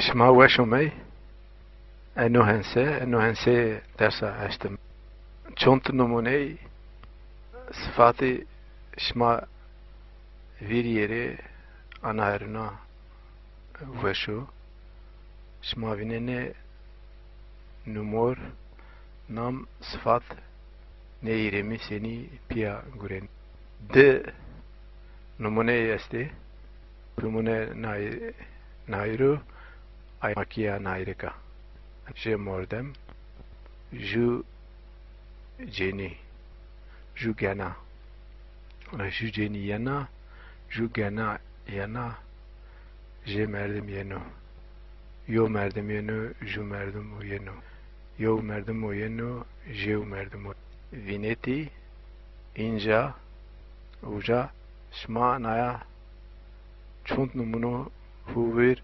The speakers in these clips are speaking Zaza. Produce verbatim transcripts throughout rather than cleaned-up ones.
Şima weş omey. Eno hense, eno hense dersa eştim. Çond numuney sıfatı şima vîr yeri ana heruna weşo. Şima vînenê numor, nam, sıfat, nê hîrêmî senî pîya guren. Di numuneyê estê. Numune nay-, nayîro, ay makîya nayîrika. Jê mordem, ju cenî, ju gena. Ju cenî yena, ju gena yena, jê merdim yeno. Yo merdim yeno, ju merdim o yeno. Yo merdim o yeno, jew merdim o. Vînetî, înca, uca, şima naya çond numuno hu vîr,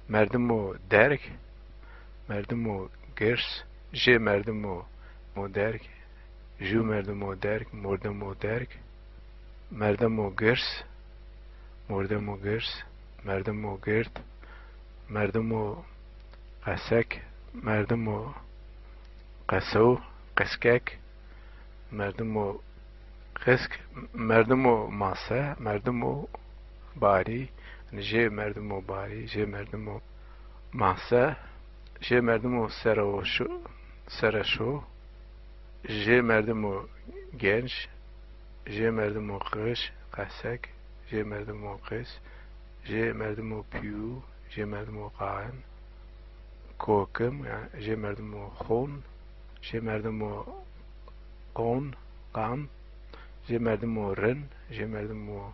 merdimo derg, merdimo girs, jê merdimo, mo derg, ju merdimo derg, mordemo derg, merdemo girs, mordemo girs, merdemo gird, merdemo qesek, merdemo qesew, qeskek, merdimo qisk, merdimo mase, merdimo barî, jê merdimo barî, jê merdimo mase, jê merdimo sereşo, sereşo, jê merdimo genc, jê merdimo qiş, qesek, jê merdimo qis, jê merdimo pîyû, jê merdimo qaen, kokim, yanî jê merdimo xon, jê merdimo qon, qan, jê merdimo rin, jê merdimo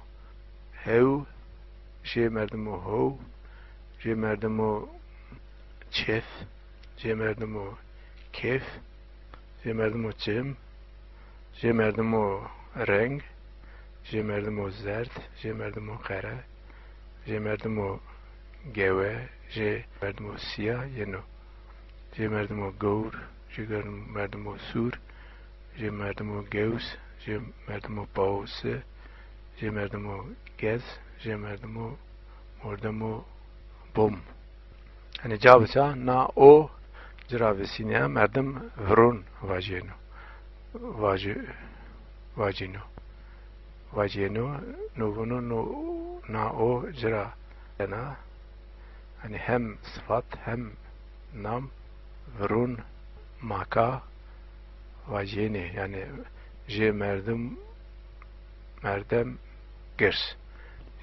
hew, jê merdimo how, jê merdimo çêf, jê merdimo kêf, jê merdimo çim, jê merdimo reng, jê merdimo zerd, jê merdimo qere, jê merdimo gewe, jê merdimo sîya yeno. Jê merdimo gewr, jê ger-, merdimo sûr, jê merdimo gews, jê merdimo pawse, jê merdimo gez, jê merdimo mordemo bom. Hanî ca bi ca na o ci ra visînîya merdim virûn vajîyeno. Vajî-, vajîno. Vajîyeno, no vûno no, na o ci ra ena. Hanî hem sifat hem nam virûn maka vajîyenê. Yanî jê merdim, merdem girs,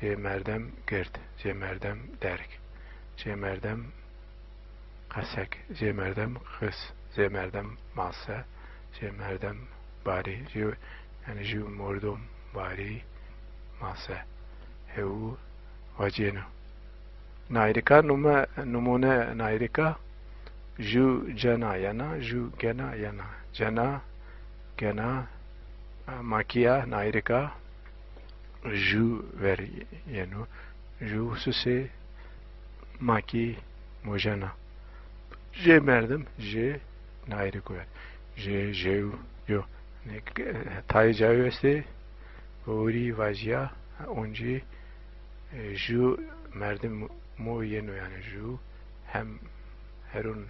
jê merdem gird, jê merdem derg, jê merdem qesek, jê merdem qis, jê merdem mase, jê merdem barî, jê, yanî jê mordom barî mase. Hewu vacîyeno. Nayrika nume, numune nayrika, ju cena yena, ju gena yena. Cena, gena, makîya nayrika, ju ver yeno. Ju hususê makî mojena. Jê merdim, jê nayriko yanî. Jê, jew, yo. Yanî, tayê cayo estê, vewirî vajîya, oncî, e, ju merdim mo yeno yanî ju hem herun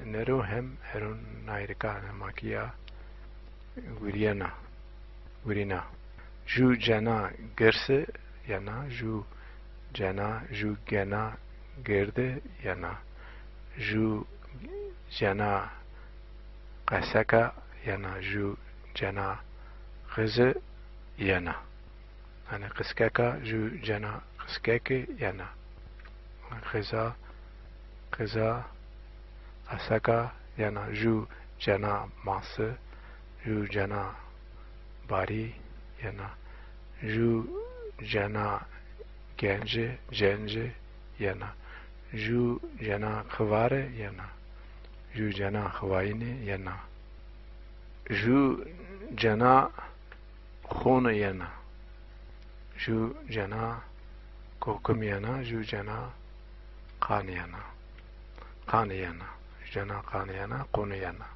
nero hem herun nayrika, yanî makîya gurîyena, gurîna. Ju cena girsi yena, ju cena, ju gena girdi yena. Ju cena qeseka yena, ju cena xizi yena. Yanî qiskeka, ju cena qiskeki yena. Qiza, qiza qeseka yena, ju cena masi, ju cena barî yena, ju cena genci, cenci yena, ju cena xivari yena, ju cena xiwayîni yena, ju cena xoni yena, ju cena kokimi yena, ju cena qani yena. Qani yena. Ju cena qani yena, qoni yena.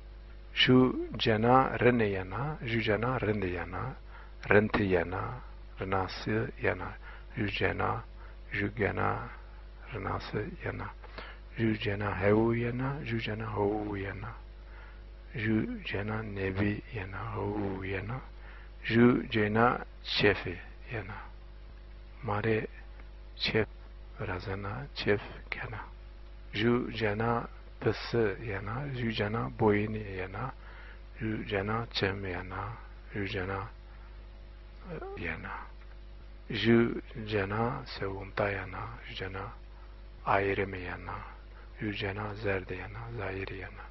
Ju cena rini yena, ju cena rindi yena, rinti yena, rinasi yena. Ju cena, ju gena rinasi yena. Ju cena hewu yena, ju cena howu yena. Ju cena nebi yena, howu yena. Ju cena çefi yena. Ma rê çep virazena, çep kena. Ju cena pisi yena, ju cena boyini yena, ju cena çim yena, ju cena, e, yena. Ju cena sewunta yena, ju cena ayirimi yena, ju cena zerdi yena, zayiri yena.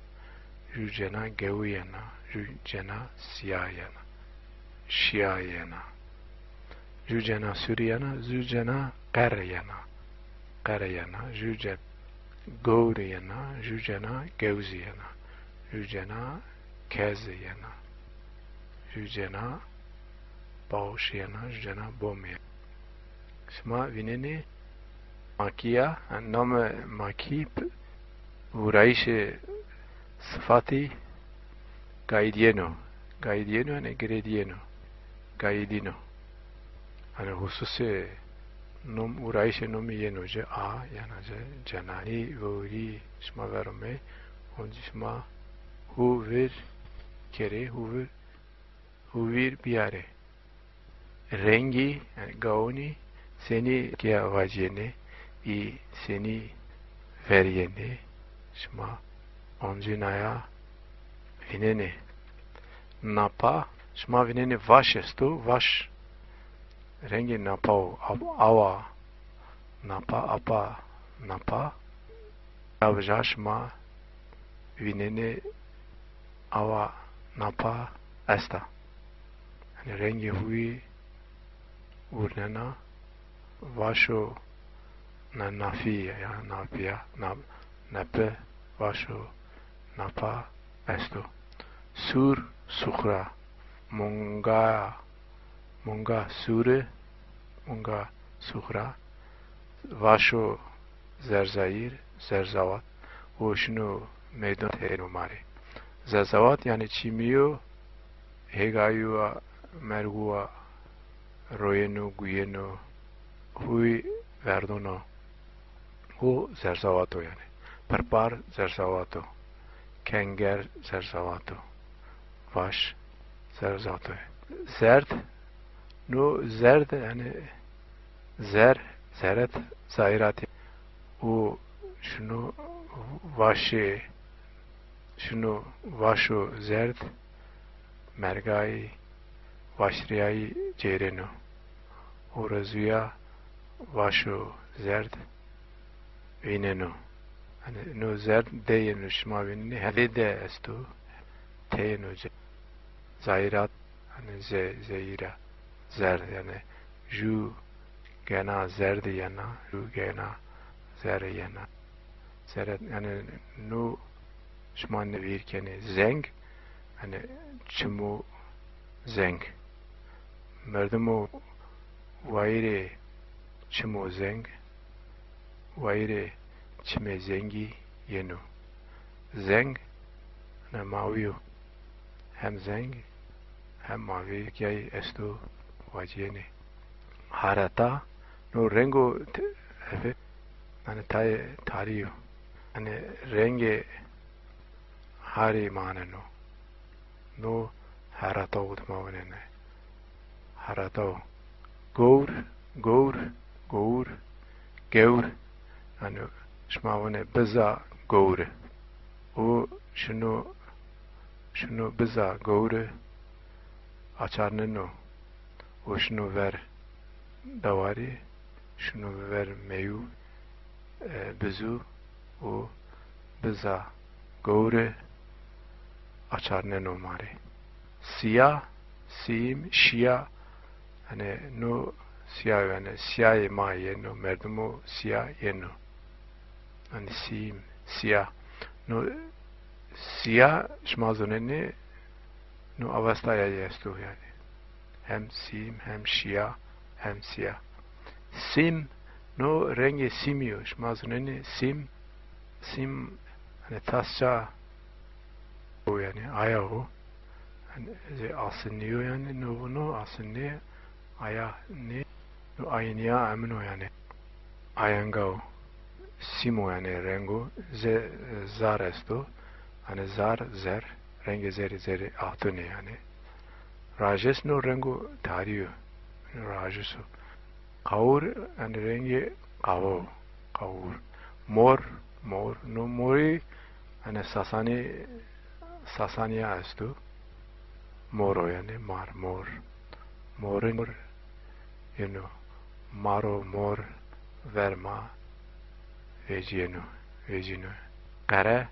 Ju cena gewi yena, ju cena siya yena, şiya yena. Ju cena suri yena, ju cena qerri yena, qerri yena. Ju cen gowri yena, ju cena gewzi yena, ju cena kezi yena, ju cena bawşi yena, ju cena bomi yena. Şima vînenê makî ya, namê makî p-, vurayîşê sifatî gayîdîyeno. Gayîdîyeno, yanî girêdîyeno. Gayîdîno. Yanî hususê nom, vurayîşê nomî yeno ci a, yena ci cenanî, vewrî, şima ver omey, oncî şima hu vir kerê, hu vir, hu vir biyarê. Rengî, yanî gawunî senî tiya vacîyenê, î senî verîyenê, şima oncîna ya vînenê. Napa, şima vînenê vaş esto, vaş. Rengê napa o, ab-, awa, napa, apa, napa. Ravija şima vînenê awa napa esta. Yanî rengê huyî vurnena vaşo na-, nafî ya, nafiya, na-, nepi vaşo napa esto. Sûr, suxra, munga, munga sûri, munga suxra, vaşo zerzayîr, zerzawat, o şino meydon teyno ma rê. Zerzawat yanî çîmîyo, hêgayû a, mergû a, royeno, guyeno, huy verdono. O zerzawato yanî. Pirpar zerzawato. Kenger zerzawato. Vaş zerzawato. Zerd, no zerd yanî zer, zeret, zayîratî. O şino vaşê, şino vaşo zerd, mergayî, vaşrîyayî cêreno. O rezuya vaşo zerd vîneno. Yanî no zerd de yeno, şima vînenê, hedê de esto, teyno ci. Zayîrat, yanî ze-, zeyîra, zerd, yanî ju gena zerdi yena, ju gena zerri yena. Zerret, yanî no şima nivîr kenê zeng, yanî çimo zeng. Merdimo wayîrê çimo zeng, wayîrê çimê zengî yeno. Zeng, ne mawî yo. Hem zeng, hem mawî, yay esto vacîyenê. Hareta, no rengo te-, efe, yanî tayê tarî yo. Yanî rengê harî maneno. No herata o dima winenê. Herata o. Gowr, gowr, gowr, gewr. Yanî şima winê biza gowri. O şino, şino biza gowri açarneno. O şino ver dewarî, şino ver meyû, e, bizû û biza gowri açarneno ma rê. Sîya, sîm, şîya, yanî no sîya, yanî sîyayê ma yeno, merdimo sîya yeno. Yanî sîm, sîya. No sîya, şima zonenê, no avesta ya esto yanî. Hem sîm, hem şîya, hem sîya. Sîm, no rengê sîmî yo. Şima zonenê sîm, sîm, yanî tasça o yanî, aya o. Yanî, zê asinî yo yanî, no, no asinî, aya nê, no aynîya emin o yanî. Ayanga o. Sîmo, yanî rengo ze-, zar esto. Yanî zar, zer, rengê zerî, zerî ahtune yanî. Rajes no rengo tarî yo. Rajes o. Qawur, yanî rengê qawo, qawur. Mor, mor. No morî, yanî Sasanî, Sasanîya esto. Mor o yanî, mar, mor. Morin mor yeno. Maro mor verma vecîyeno, vecîno. Qere,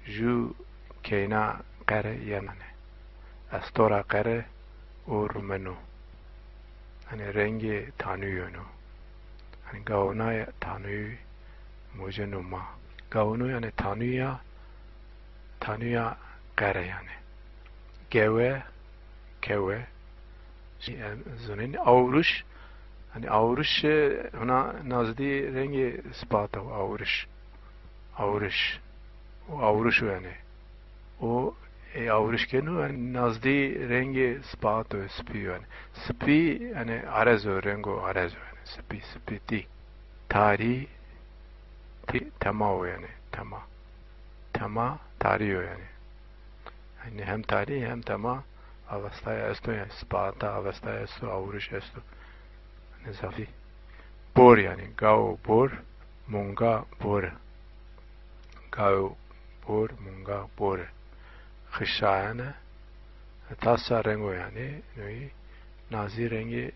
ju keyna qere yenane. Estora qere o rumeno. Yanî rengê tanû yeno. Yanî gawunaya tanûyî mojeno ma. Gawunû yanî tanûya, tanûya qere yanî. Gewe, kewe. Şî, em, zonên awriş, yanî awriş, e, hona nazdî rengê sipata o, awriş. Awriş. O awriş o yanî. O, e, awriş keno, yanî nazdî rengê sipata o, sipî yo yanî. Sipî, yanî arez o, rengo arez o yanî. Sipî, sipîtî. Tarî, tî, tema o yanî. Tema. Tema, tarî yo yanî. Yanî hem tarî hem tema avestaya esto, yanî sipata avestaya esto, awriş esto. Yanî zafî. Bor yanî, gawo bor, munga bor. Gawo bor, munga bor. Xişayene, tasa rengo yanî, noyî nazî rengê,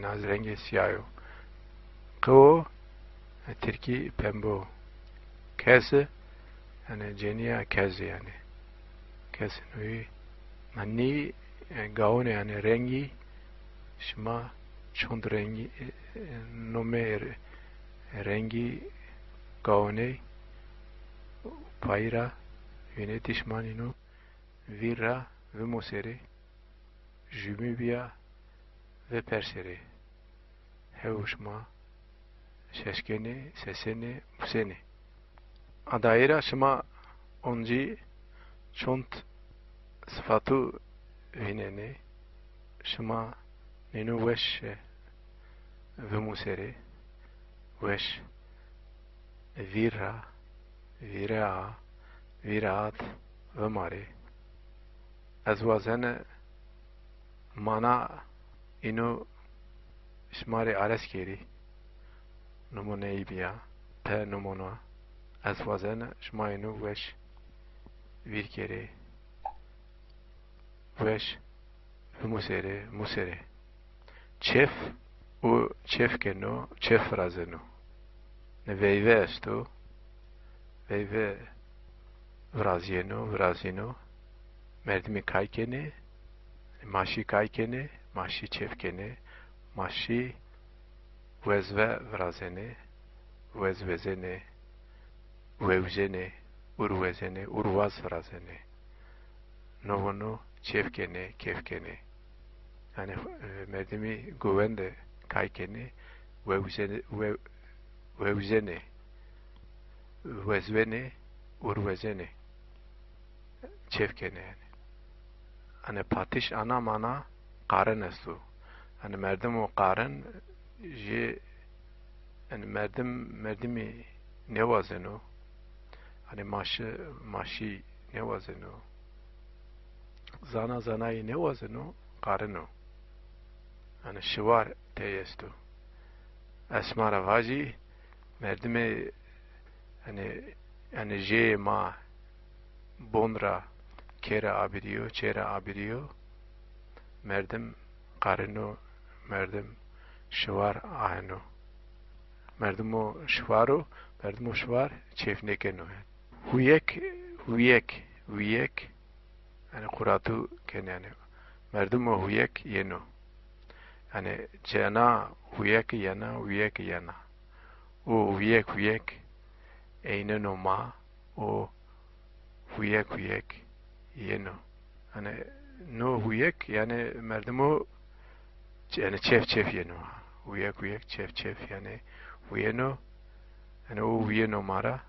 nazî rengê sîya yo. Qewo, e, tirkî pembe o. Kezi, yanî cenîya kezi yanî. Kezi nûyî. Ma nî, e, gawune yanî rengî, şima çond rengî, e, e, nome re-, rengî gawuney payî ra vînetî şima nîno vîr ra vimo serê. Jûmî bîya ve perserê. Hew şima şeşkenê, sesenê, musenê. Adayî ra şima oncî çond sifatu vînenê. Şima nîno weş, e, vimuserê. Weş. Vîr ra, vîre a, vîr at, vimarê. Ez wazene mana îno şima rê arez kerî. Numuneyî bîya, pe numuna. Ez wazene şima îno weş vîr kerê. Weş, muserê, muserê. Çef û çef keno, çef virazeno. Ne veyve esto, veyve virazîyeno, virazîno. Merdimî kay kenê, maşî kay kenê, maşî çef kenê, maşî wezve virazenê, wezwezenê, wewjenê, urwezenê, urwaz virazenê. No vano çêf kenê, kêf kenê. Yanî, e, merdimî govende kay kenê, wewjenê, we-, wewjenê, wezwenê, urwezenê. Çêf kenê yanî. Hanî patiş ana mana qarin esto. Hanî merdimo qarin jê, yanî merdim, merdimî nêwazeno. Hanî maşi, maşî nêwazeno. Zana, zanayî nêwazeno, qarin o. Hanî şiwar tey esto. Ez şima ra vajî, merdimê, hanî, hanî jê ma bon ra kê ra abirîyo, çê ra abirîyo, merdim qarino, merdim şiwar aheno. Merdimo şiwar o, merdimo şiwar çêf nêkeno. Huyek, huyek, huyek, yanî quratû kenê yanî. Merdimo huyek yeno. Yanî cena huyek yena, huyek yena. O huyek huyek eyneno ma, o huyek huyek yeno. Yanî no huyek, yanî merdimo ç-, yanî çêf çêf yeno. Huyek huyek, çêf çêf, yanî huyeno. Yanî o huyeno ma ra.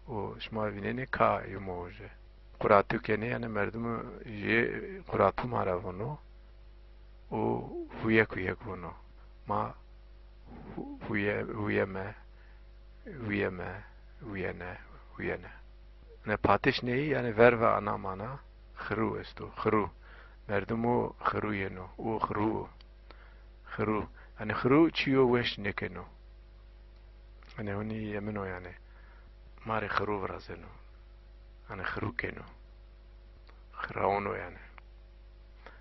O şima vînenê ka yumo oje. Quratû kenê, yanî merdimo jê quratû ma ra vono. O huyek huyek vono. Ma hu-, huye, huyeme, Wîyeme, wîyene, wîyene. Yanî patiş ney, yanî verve ana mana, xiru esto, xiru. Merdimo xiru yeno, o xiru. Xiru. Yanî xiru çîyo weş nêkeno. Yanî hunî emin o yanî. Ma rê xiru virazeno. Yanî xiru keno. Xirawono yanî.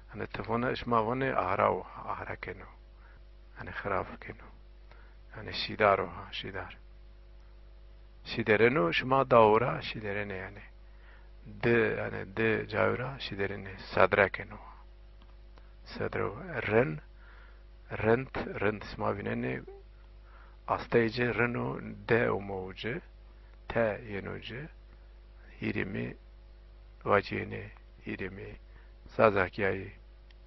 Yanî ti vone, şima vonê ahra o, ahra keno. Yanî xirab keno. Yanî şîdar o, ha, şîdar. Şîdereno, şima dawo ra şîderenê yanî. Di, yanî di cayo ra şîderenê, sedre keno. Sedre o. Rin, rind, rind şima vînenê, asteyê ci rin o, de omo ci, te yeno ci. Hîrêmî vacîyenê, hîrêmî Zazakîyayî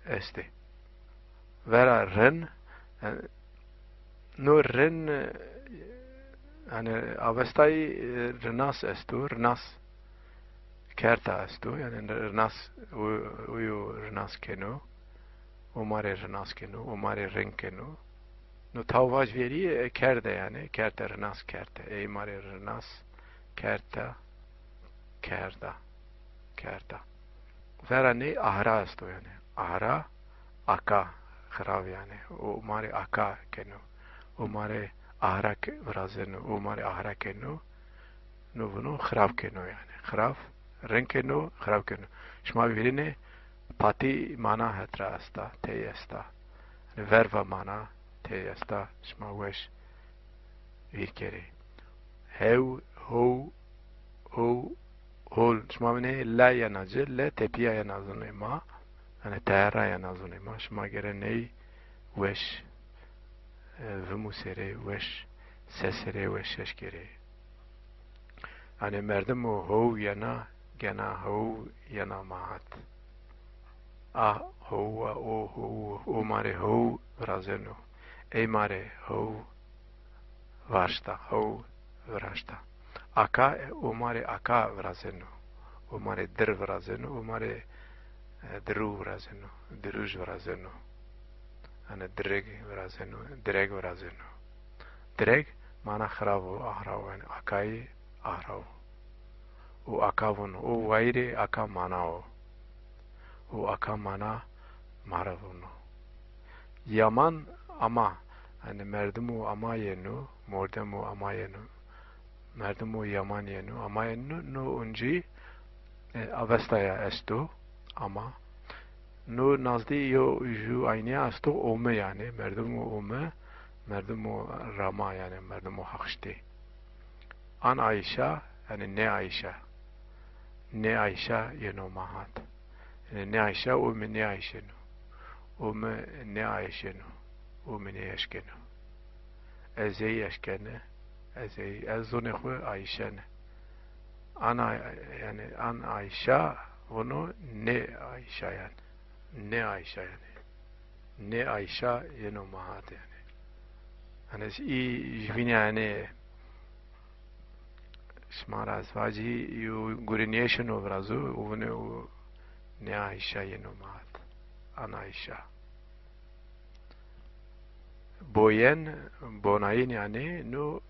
estê. Vera rin, e, no rin, e, yanî Avestayî, e, rinas esto, rinas kerta esto, yanî rinas, o, o yo rinas keno, o ma rê rinas keno, o ma rê rin keno. No taw vac verî, e, kerde yanî, kerte, rinas kerte. Ey ma rê rinas kerte, kerda, kerda. Vera ney ahra esto yanî. Ahra, aka, xirav yanî. O ma rê aka keno. O ma rê ahra ke-, virazeno. O ma rê ahra keno. No vuno xirab keno yanî. Xirab, rin keno, xirab keno. Şima vîrînê patî mana het ra esta, tey esta. Yanî verva mana tey esta. Şima weş vîr kerê. Hew, how, ow, hol. Şima vinê le yena ci, le tepîya yena zonê ma. Yanî teherra yena zonê ma. Şima gere ney weş, e, vimusêrê, weş seserê, weş şeş kerê. Yanî merdimo how yena, gena how yena ma hat. A how, a o how, o ma rê how virazeno. Ey ma rê how viraşta, how viraşta. Aka, o ma rê aka virazeno. O ma rê dir virazeno, o ma rê, e, diru virazeno, diruj virazeno. Yanî direg virazeno, direg virazeno. Direg mana xirab o, ahra o, yanî akayî ahra o. O aka vuno, o wayîrê aka mana o. O aka mana ma ra vuno. Yaman ama, yanî merdimo ama yeno, mordemo ama yeno. Merdimo yaman yeno, ama yeno, no uncî, e, Avestaya esto, ama. No nazdî yo ju aynîya esto, ome yanî, merdimo ome, merdimo rama yanî, merdimo haqştê. An Ayşa, yanî nê Ayşa. Nê Ayşa yeno ma hat. Yanî nê Ayşa, o mi nêayşeno. O mi nêayşeno. O mi nêeşkeno. Ez ey eşkene, ez ey, ez zonê xwu ayşene. Ana, yanî an Ayşa vuno nê Ayşa yanî. Nê Ayşa yanî. Nê Ayşa yeno ma hat yanî. Yanî î jibînî yanî şima ra ez vacî yo gurî nêşino virazo, o vunê o nê Ayşa yeno ma hat. An Ayşa. Boyen, bonayîn yanî no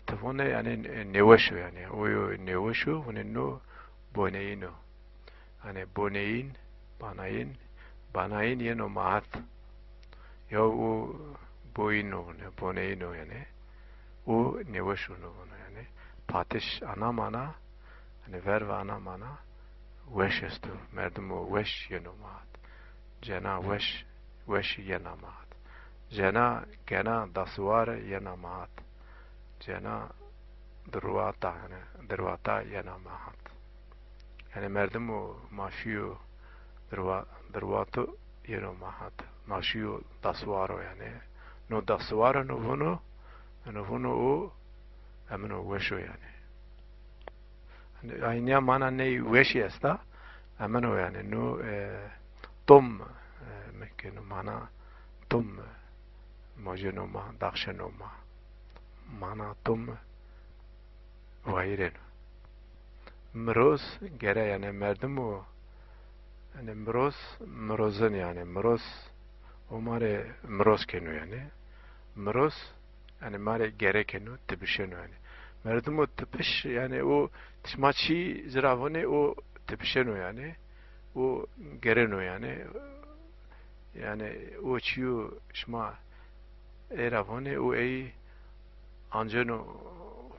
ti vonê yanî nêweş o yanî. O yo nêweş o, vunê no boneyîn o. Yanî boneyîn, banayîn, banayîn yeno ma hat. Ya o boyîn o, ne, boneyîn o yanî. O nêweş o, no vuno yanî. Patiş ana mana, yanî verve ana mana weş esto. Merdimo weş yeno ma hat. Cena weş, weş yena ma hat. Cena gena dasuwar yena ma hat. Cena dirwata, yanî dirwata yena ma hat. Yanî merdimo ma şîyo dirwa-, dirwato yeno ma hat. Ma şîyo dasuwaro yanî. No dasuwaro no vuno, no vuno o emino weş o yanî. Aynîya mana ney weşî esta, emino yanî. No, e, tom, e, mi keno mana tom, e, mojeno ma, daxşeno ma. Mana tom, e, wayîreno. Miroz gere yanî merdimo, yanî miroz, mirozin yanî miroz, o ma rê miroz keno yanî. Miroz, Yanî ma rê gere keno, tipişeno yanî. Merdim o tipiş, yanî o şima çî ci ra vonê, o tipişeno yanî. O gereno yanî. Yanî o çîyo şima ey ra vonê, o ey anceno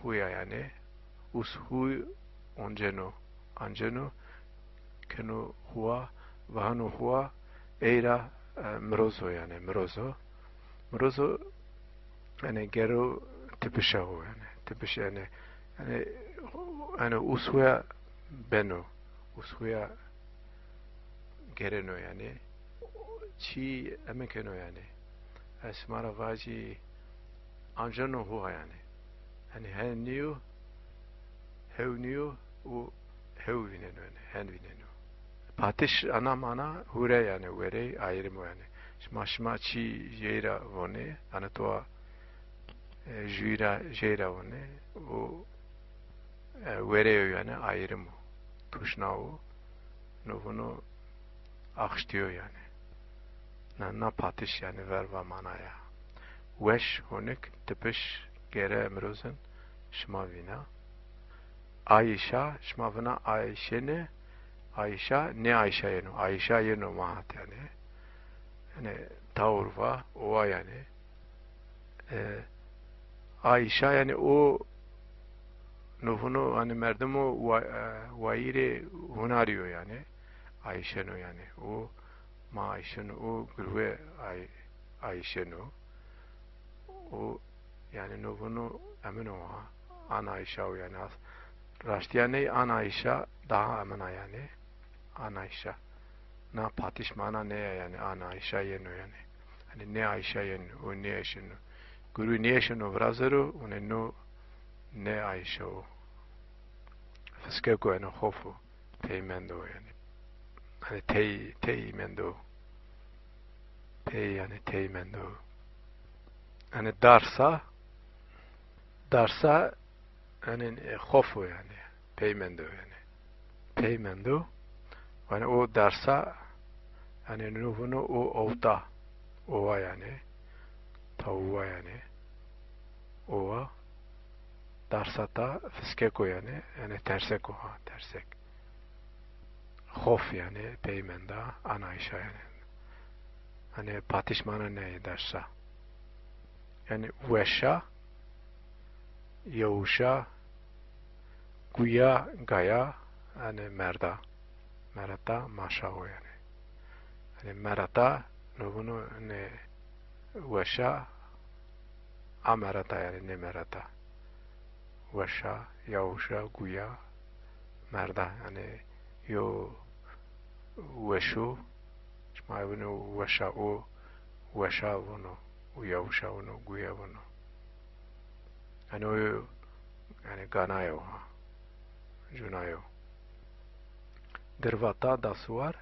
huya yanî. Us hu onceno, anceno, keno huwa, vaheno huwa, ey ra, e, mirozo yanî, mirozo. Mirozo, yanî gero tipişa ho yanî. Tipiş yanî, yanî, yanî us huya beno, us huya gereno yanî. Çî eme keno yanî. Ez şima ra vacî anceno huwa yanî. Yanî hen nîyo, hew nîyo û hew vîneno yanî, hen vîneno. Patiş ana mana hure yanî, werey, ayrım o yanî. Şima, şima çî jey ra vonê, yanî toa, e, jüy ra, jey ra vonê, o, e, werey o yanî, ayrım o. Tuşna o, no vuno axştîyo yanî. Na, na patiş yanî verba mana ya. Weş, honik, tipiş, gere, mirozin, şima vîna. Ayşa, şima vîna Ayşe nê, Ayşa, nê Ayşa yeno, Ayşa yeno ma hat yanî. Yanî tawr va, owa yanî. E, Ayşa yanî o, no vuno, yanî merdim o wa-, e, wayîrê hunarî yo yanî. Ayşeno yanî. O ma ayşeno, o gurwe ay-, ayşeno. O yanî no vuno emino ha. An ayşa o yanî. As-, raştîya ney an ayşa daha emina yanî. An ayşa. Na patiş mana nê ya yanî, an ayşa yeno yanî. Hanî nê ayşa yeno, o nêeşeno. Gurû nêeşeno viraze ro, unê no nê ayşa o. Fiskek o yanî, xof o. Tey mendo yanî. Hanî tey, tey mendo. Tey yanî, tey mendo. Hanî darsa, darsa, yanî, e, xof o yanî. Pey mendo yanî. Pey mendo. Yanî o darsa, yanî no vuno o owta. Owa yanî. Tawuwa yanî. Owa. Darsa ta fiskek o yanî. Yanî tersek o ha, tersek. Xof yanî, pey menda, an ayşa yanî. Hanî patiş mana nê ya darsa. Yanî weşa, yewşa, guya, gaya, yanî merda. Mereta, maşa o yanî. Yanî mereta, no vuno nê weşa, a mereta yanî, nê mereta. Weşa, yawşa, guya, merda. Yanî yo weşo, şima vuno weşa, o weşa vuno, o yawşa vuno, guya vuno. Yanî o yo, yanî ganayo ha. Cunayo. Dirvata, dasuwar.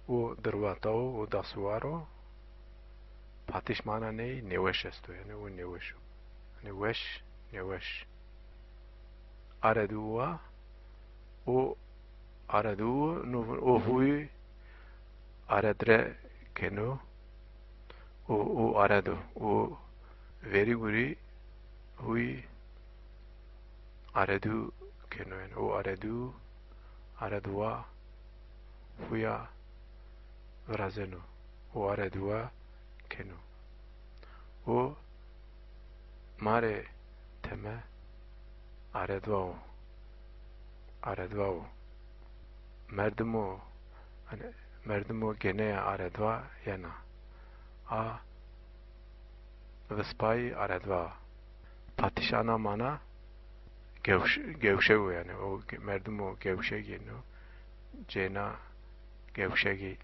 O dirvata o, o dasuwar o. Patiş mana ney, nêweş esto, yanî o nêweş o. Yanî weş, nêweş. Areduwa, o aredu, no, o huy aredre keno. O, o aredu, o verî gurî huy aredu keno, yanî o aredu, areduwa huya virazeno. O areduwa keno. O ma rê teme aredwa o. Aredwa o. Merdimo, hanî, merdimo geneya aredwa yena. A vispayî aredwa. Patiş ana mana gewş-, gewşego yanî. O ge-, merdimo gewşegê no, cêna gewşegê.